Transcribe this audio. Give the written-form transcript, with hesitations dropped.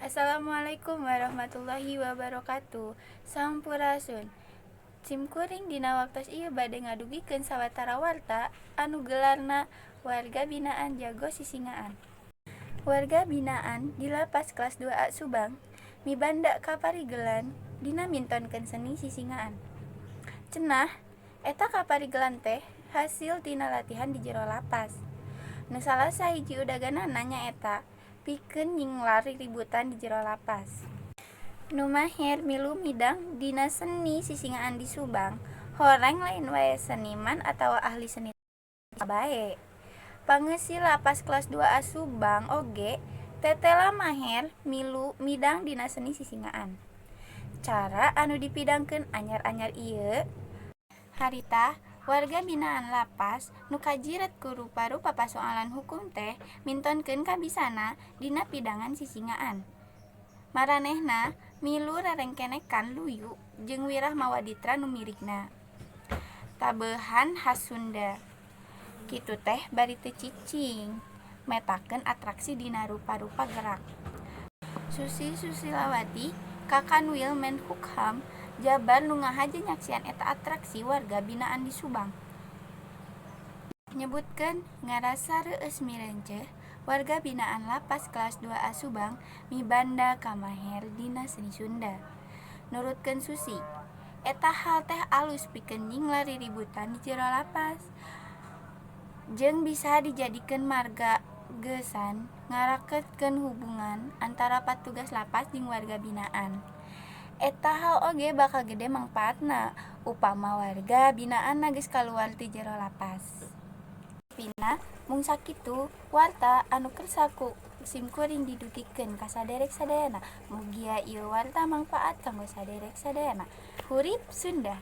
Assalamualaikum warahmatullahi wabarakatuh. Sampurasun. Simkuring dina waktos ieu bade ngadugikeun sawatara warta anu gelarna Warga Binaan Jago Sisingaan. Warga binaan di Lapas Kelas 2A Subang mibanda kaparigelan dina mintonkeun seni sisingaan. Cenah eta kaparigelan teh hasil tina latihan di jero lapas. Nu salah sahiji udaganana nyaeta pikeun nyinglar riributan di jero lapas. Nu maher milu midang dina seni sisingaan di Subang horeng lain wae seniman atawa ahli seni bae. Pangeusi Lapas Kelas 2A Subang oge tetela maher milu midang dina seni sisingaan. Cara anu dipidangkeun anyar-anyar ieu harita warga binaan lapas nu kajiret ku rupa-rupa pasoalan hukum teh mintonkeun kabisana dina pidangan sisingaan. Maranehna milu rarengkenekan luyu jeung wirah mawa ditra nu mirigna. Tabeuhan has Sunda. Kitu teh bari teu cicing metakeun atraksi dina rupa-rupa gerak. Susi Susilawati Kakanwil Menhukham Jabar nu ngahaja nyaksian eta atraksi warga binaan di Subang. Nyebutkeun ngarasa reueus mirenceh warga binaan Lapas Kelas 2A Subang mibanda kamaher dina seni Sunda. Nurutkeun Susi, eta hal teh alus pikeun nyinglar riributan di jero lapas jeung bisa dijadikeun marga gasan ngaraketkeun hubungan antara patugas lapas jeung warga binaan. Eta hal oge bakal gede mangpaatna upama warga binaanna geus kaluar ti jero lapas. Rupina mung sakitu warta anu kersa ku simkuring didugikeun ka saderek sadayana. Mugia ieu warta mangpaat kanggo saderek sadayana. Hurip Sunda.